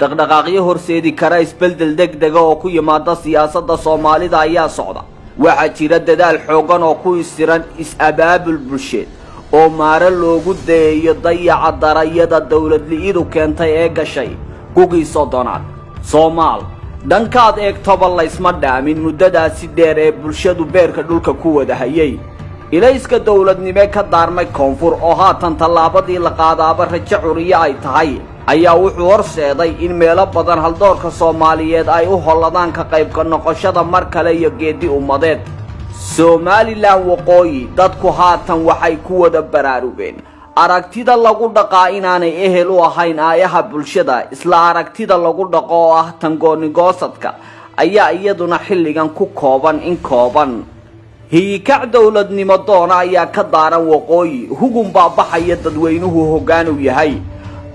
Dhaqdhaqaaqyo horseedi kara isbeldel degdega oo ku yimaada siyaasadda Soomaalida ayaa socda. Waxaa jira dadaal xooggan oo ku isiran is-abaabul bulsheed oo maare loogu dayayo dayaca darayada dowladli'idu keentay ee gashay gugii 30aad. Soomaal dhankaad eegtoba laysma dhaamin muddadaasi dheer ee bulshadu beerka dhulka ku wada hayay. Ilayska dowladnime ka daarmay koonfur oo haatan tallaabadii la qaadaaba rajo curiyo ay tahay ayaa wuxuu horseeday in meelo badan haldoorka Soomaaliyeed ay u holladaan ka qaybka noqoshada mar kale iyo geeddi ummadeed. Somalilan waqooyi dadku haatan waxay ku wada baraarugeen aragtida lagu dhaqaa inaanay ehel u ahayn aayaha bulshada. Isla aragtida lagu dhaqo oo ah tangoonigoosadka ayaa iyaduna xilligan ku kooban in kooban. Hiyikac dowladnimo doona ayaa ka daaran waqooyi. Hugun baa baxaya dadweynuhu hoggaan u yahay,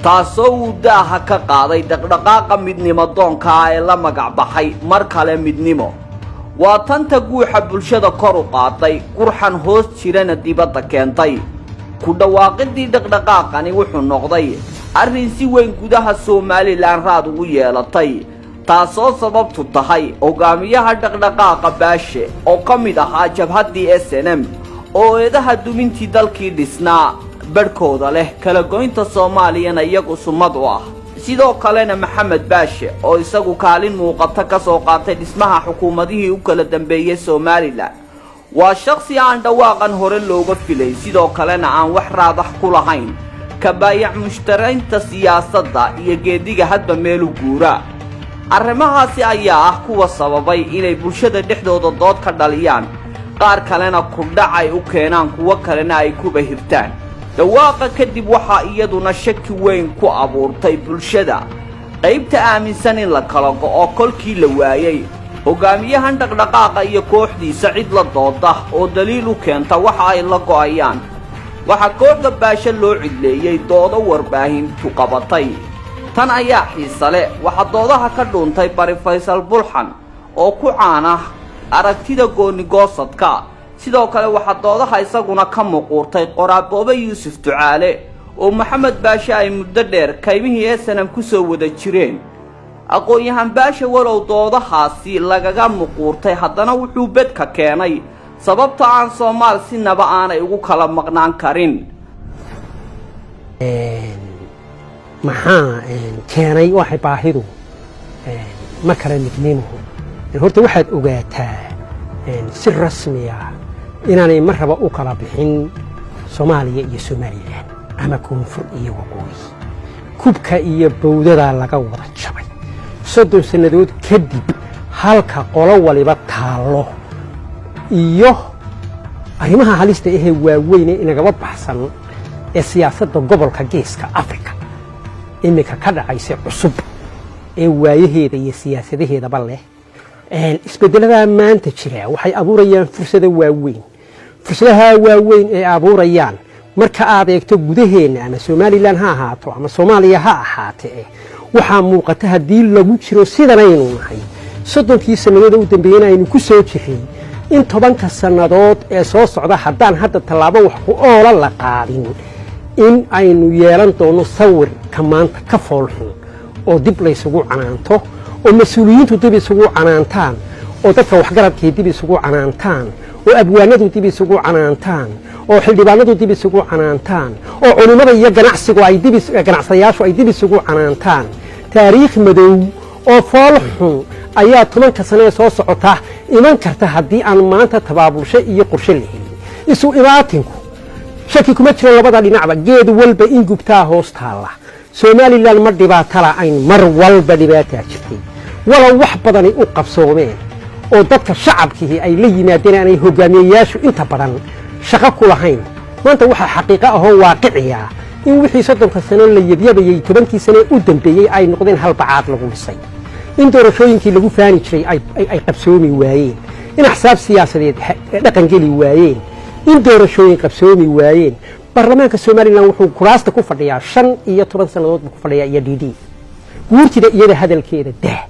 taasoo uu daaha ka qaaday dhaqdhaqaaqa midnimo doonka ah ee la magac baxay Mar Kale Midnimo. Waa tanta guuxa bulshada kor u qaaday, gurxan hoos jirana dibadda keentay. Ku dhawaaqidii dhaqdhaqaaqani wuxuu noqday arrin si weyn gudaha Somalilan raad ugu yeelatay, taasoo sababtu tahay hogaamiyaha dhaqdhaqaaqa Baashe oo ka mid ahaa jabhaddii SNM oo eedaha dumintii dalkii dhisnaa badhkooda leh, kala goynta Soomaaliyana iyagu sumad u ah. Sidoo kalena Maxamed Baashe oo isagu kaalin muuqata ka soo qaatay dhismaha xukuumadihii u kala dambeeyey Somalilan, waa shakhsi aan dhawaaqan hore looga filay, sidoo kalena aan wax raadax ku lahayn kabaayac mushtaraynta siyaasadda iyo geediga hadba meelu guura. Arrimahaasi ayaa ah kuwa sababay inay bulshada dhexdooda dood ka dhaliyaan, qaar kalena kudhac ay u keenaan, kuwo kalena ay kuba hirtaan. Dhawaaqa kadib waxaa iyaduna shaki weyn ku abuurtay bulshada qaybta aaminsan in la kala go'o kolkii la waayey hogaamiyahan dhaqdhaqaaqa iyo kooxdiisa cid la dooda oo daliil u keenta waxa ay la go'ayaan. Waxaa kooxda Baashe loo cidleeyey doodo warbaahintu qabatay. Tan ayaa xiise leh. Waxaa doodaha ka dhuuntay Bari Faysal Bulxan oo ku caan ah aragtida goonigoosadka. Sidoo kale waxaa doodaha isaguna ka muquurtay qoraaboobe Yuusuf Ducaale oo Maxamed Baashe ay muddo dheer kaymihii SNM ku soo wada jireen. Aqoon-yahan Baashe, walow doodahaasi lagaga muquurtay, haddana wuxuu bedka keenay sababta aan Soomaal sinaba aanay ugu kala maqnaan karin. Maxaa keenay waxay baahidu Mar Kale Midnimo? Horta waxaad ogaataa si rasmiya inaanay mar raba u kala bixin Soomaaliya iyo Somalilan ama koonfur iyo waqooyi. Kubka iyo bawdadaa laga wada jabay 30 sannadood kadib. Halka qolo waliba taallo iyo arrimaha halista ahee waaweyne inagaba baxsan ee siyaasadda gobolka Geeska Africa iminka ka dhacaysa cusub ee waayaheeda iyo siyaasadaheedaba leh, isbeddeladaa maanta jira waxay abuurayaan fursado waaweyn. Fursadaha waaweyn ee abuurayaan, marka aad eegto gudaheenna, ama Somalilan ha ahaato ama Soomaaliya ha ahaatee, waxaa muuqata haddii lagu jiro sidanaynu nahay 30kii sannadood u dambeeyena aynu ku soo jiray, in 10ka sannadood ee soo socda haddaan hadda tallaabo wax ku oola la qaadin, in aynu yeelan doono sawirka maanta ka foolxun oo dib laysugu canaanto, oo mas-uuliyiintu dib isugu canaantaan, oo dadka waxgaradkii dib isugu canaantaan, oo abwaanadu dib isugu canaantaan, oo xildhibaanadu dib isugu canaantaan, oo culimmada iyo ganacsigu ay dib, ganacsadayaashu ay dib isugu canaantaan. Taariikh madow oo fool xun ayaa 10ka sano ee soo socota iman karta haddii aan maanta tabaabulsho iyo qorshe la helin. Isu imaatinku shaki kuma jiro labada dhinacba, geed walba in gubtaa hoos taalla. Somalilan ma dhibaato la'ayn, mar walba dhibaataa jirtay, walow wax badani u qabsoomeen oo dadka shacabkihii ay la yimaadeen, aanay hogaamiyeyaashu inta badan shaqo ku lahayn. Maanta waxaa xaqiiqo ahoo waaqiciya in wixii 30ka sano la yabyabayey 10kii sane u dambeeyey ay noqdeen hal bacaad lagu dhisay, in doorashooyinkii lagu faani jiray ay qabsoomi waayeen, in axsaab siyaasadeed dhaqan geli waayeen, in doorashooyin qabsoomi waayeen. Baarlamaanka Somalilan wuxuu kuraasta ku fadhiyaa 15 sannadood buu ku fadhiyaa iyo dd guurtida iyada hadalkeeda dah.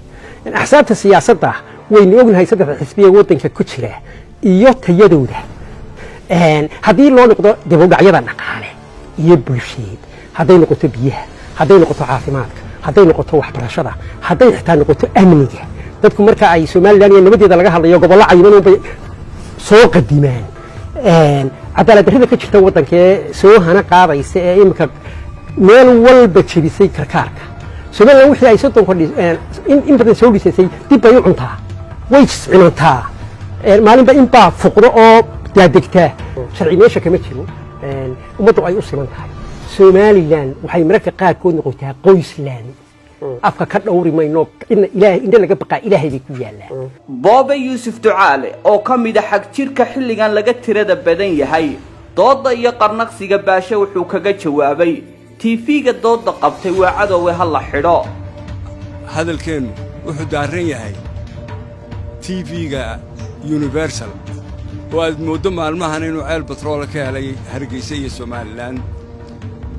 Axsaabta siyaasadda waynu ognahay, saddexda xisbiya waddanka ku jira iyo tayadooda. Haddii loo noqdo dibudhacyada dhaqaale iyo bulsheed, hadday noqoto biyaha, hadday noqoto caafimaadka, hadday noqoto waxbarashada, hadday noqoto Hadday noqoto waxbarashada, hadday xitaa noqoto amniga, dadku marka ay Somaliland iyo nabadeeda laga hadlayo, gobollo cayiman bay soo qadimaan. Cadaalad darrida ka jirta waddanka ee soo hana qaadaysa ee iminka meel walba jebisay karkaarka Somaliland, wixii ay 30-ka in badan soo dhisaysay dib bay u cuntaa, way jiscinantaa, maalinba inbaa fuqdo oo daadegtaa. Sharci meesha kama jiro ummaddu ay u siman tahay. Somaliland waxay mararka qaarkood noqotaa qoysland. Afka ka dhowri mayno cidna. Ilaahay indho laga baqaa Ilaahay bay ku yaallaan. Boobe Yuusuf Ducaale oo ka mid a xagjirka xilligan laga tirada badan yahay, doodda iyo qarnaqsiga Baashe wuxuu kaga jawaabay: TV-ga doodda qabtay waa cadowwe, ha la xidho. Hadalkeennu wuxuu daarran yahay TV-ga Universal oo aad mooddo maalmahan inuu ceel batroola ka helay Hargeysa iyo Somaliland,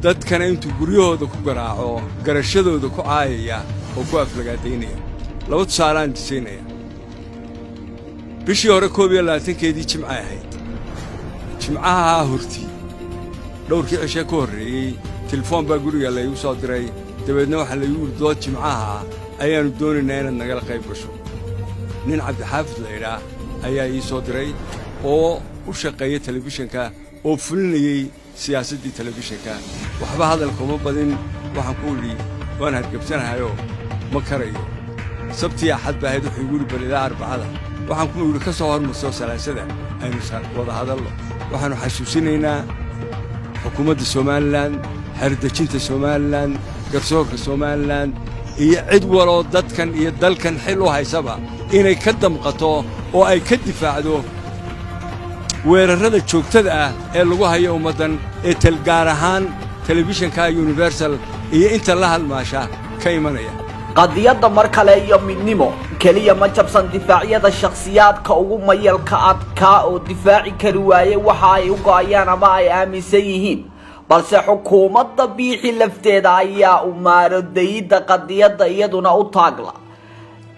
dadkana intuu guryahooda ku garaaco garashadooda ku caayaya oo ku aflagaadaynaya. Laba tusaalaan disaynaya. Bishii hore 21-keedii Jimcay ahayd. Jimcaha hortii dhowrkii cishee ka horreeyey telefoon baa guriga laygu soo diray. Dabeedna waxaa laygu yidhi, dood Jimcaha ayaannu doonaynaa inaad nagala qayb gasho. Nin Cabdixaafid laydhaah ayaa ii soo diray oo u shaqeeya telefishinka oo fulinayey siyaasaddii telefishinka. Waxba hadalka uma badin. Waxaan ku idhi, waan hargebsanahayoo ma karayo. Sabtii Axad ba ahayd. Wuxuu igu yidhi, bal ilaa Arbacada. Waxaan ku yidhi, ka soo hormarso Salaasada aynu wada hadallo. Waxaannu xasuusinaynaa xukuumadda Somaliland, xeerdejinta Somaliland, garsoorka Somaliland iyo cid waloo dadkan iyo dalkan xil u haysaba inay ka damqato oo ay ka difaacdo weerarrada joogtada ah ee lagu hayo ummaddan ee gaar ahaan telefishinka Universal iyo inta la halmaasha ka imanaya. Qadiyadda mar kale iyo midnimo keliya ma jabsan difaacyada shakhsiyaadka ugu mayalka adkaa oo difaaci kari waaye waxa ay u go'ayaan ama ay aaminsan yihiin, balse xukuumadda Biixi lafteeda ayaa umaarodayidda qadiyadda iyaduna u taagla.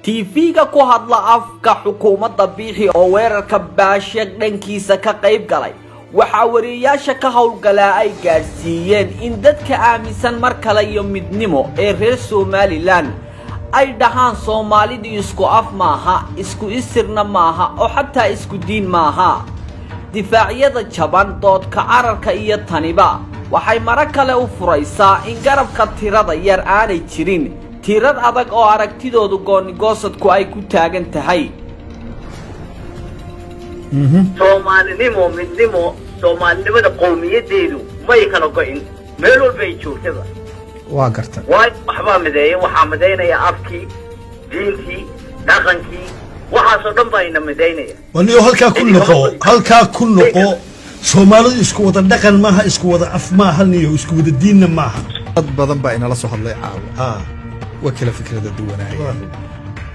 TV-ga ku hadla afka xukuumadda Biixi oo weerarka Baashe dhankiisa ka qayb galay, waxaa wariyeyaasha ka howlgalaa ay gaadhsiiyeen in dadka aaminsan mar kale iyo midnimo ee reer Somaliland ay dhahaan Soomaalidu isku af maaha, isku isirna maaha oo xataa isku diin maaha. Difaacyada jaban, doodka cararka iyo taniba waxay maro kale u furaysaa in garabka tirada yar aanay jirin tirar adag oo aragtidoodu goonigoosadku ay ku taagan tahay. Soomaalinimo, midnimo, soomaalinimada qowmiyadeedu may kala go'in meel walba ay joogtaba. Waa garta. Waayo, waxbaa mideeya. Waxaa midaynaya afkii, diintii, dhaqankii, waxaasoo dhan baa ina midaynaya. Waniyo halkaa ku noqo, halkaa ku noqo. Soomaalidu isku wada dhaqan maaha, isku wada af maaha, niyo isku wada diinna maaha. Dad badan baa inala soo hadlay caawa. Waa kala fikrada duwanaaya.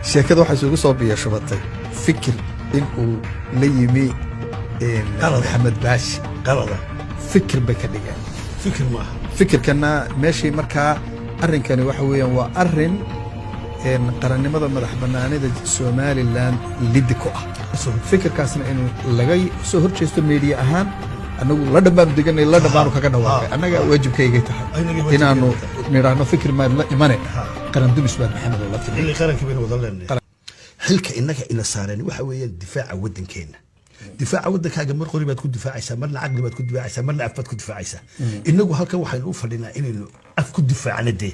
Sheekada waxay isugu soo biyashubatay fikir in uu la yimi Qalad. Maxamed Baashi. Qalada. Fikir bay ka dhigeen. Fikir maaha. Fikirkana meeshii markaa arrinkani waxa weeyaan waa arrin qarannimada, madax bannaanida Somaliland liddi ku ah. Fikirkaasna in laga soo hor jeesto media ahaan, annagu la dhambaanu deganay, la dhambaanu kaga dhawaaqay. Annaga waajibkaygay tahay Annaga waajibkayga inaanu tahay. nidhaahno fikir maad la imane, qaran dumis baad, Maxamed, oo la timi. Xilli qarankii baynu wada leenahay. Xilka innaga ina saareen waxa weeyaan difaaca waddankeenna. Difaaca waddankaaga mar qori baad ku difaacaysaa, marna caqli baad ku difaacaysaa, marna af baad ku difaacaysaa. Innagu halkan waxaynu u fadhinaa inaynu af ku difaacno dee.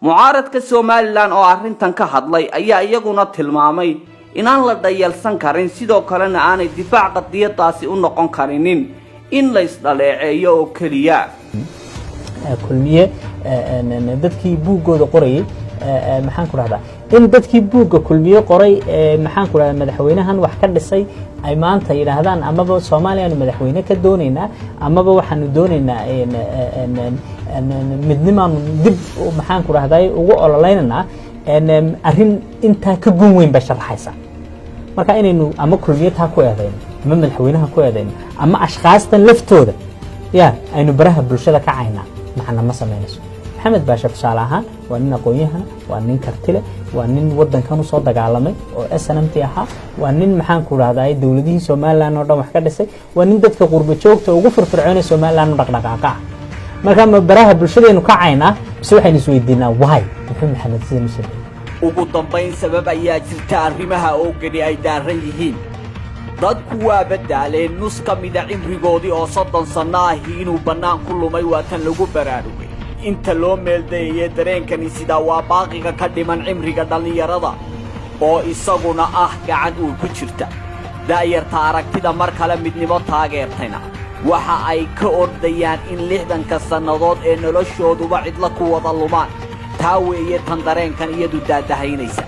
Mucaaradka Somaliland oo arrintan ka hadlay ayaa iyaguna tilmaamay inaan la dhayalsan karin, sidoo kalena aanay difaac qadiyadaasi u noqon karinin in la isdhaleeceeyo oo keliya. Kulmiye dadkii buuggooda qorayay, maxaan ku dhahdaa, in dadkii buugga Kulmiye qoray, maxaan ku dhahdaa, madaxweynahan wax ka dhisay ay maanta yidhaahdaan amaba Soomaaliyaanu madaxweyne ka doonaynaa amaba waxaanu doonaynaa midnimaanu dib, maxaan ku dhahday, ugu ololeynaynaa. Arrin intaa ka gun weyn bay sharaxaysaa. Marka inaynu ama Kulmiye taa ku eedayno ama madaxweynaha ku eedayno ama ashkhaastan laftooda ya aynu baraha bulshada ka caynaa macna ma samaynayso. Maxamed Baashe tusaale ahaan waa nin aqoon-yahana, waa nin kartile, waa nin wadankan usoo dagaalamay oo SNMT ahaa, waa nin, maxaan ku dhahday, dowladihii Somaliland oo dhan wax ka dhisay, waa nin dadka qurbo joogta ugu firfircoonay Somaliland u dhaqdhaqaaqa ah. Marka ma baraha bulshadaynu ka caynaa? Mise waxaynu isweydiinaa, why muxuu Maxamed sidan u sameeyey? Ugu dambayn, sabab ayaa jirta arrimaha oogani ay daaran yihiin. Dadku waa badaaleen nus ka mida cimrigoodii oo 30 sanno ahi inuu bannaan ku lumay. Waa tan lagu baraarugay inta loo meeldayaya dareenkani. Sidaa waa baaqiga ka dhiman cimriga dhallinyarada oo isaguna ah gacan uur ku jirta. Da'yarta aragtida mar kale midnimo taageertayna waxa ay ka ordayaan in 60-ka sannadood ee noloshooduba cidla ku wada lumaan. Taa weeye tan dareenkan iyadu daadahaynaysa.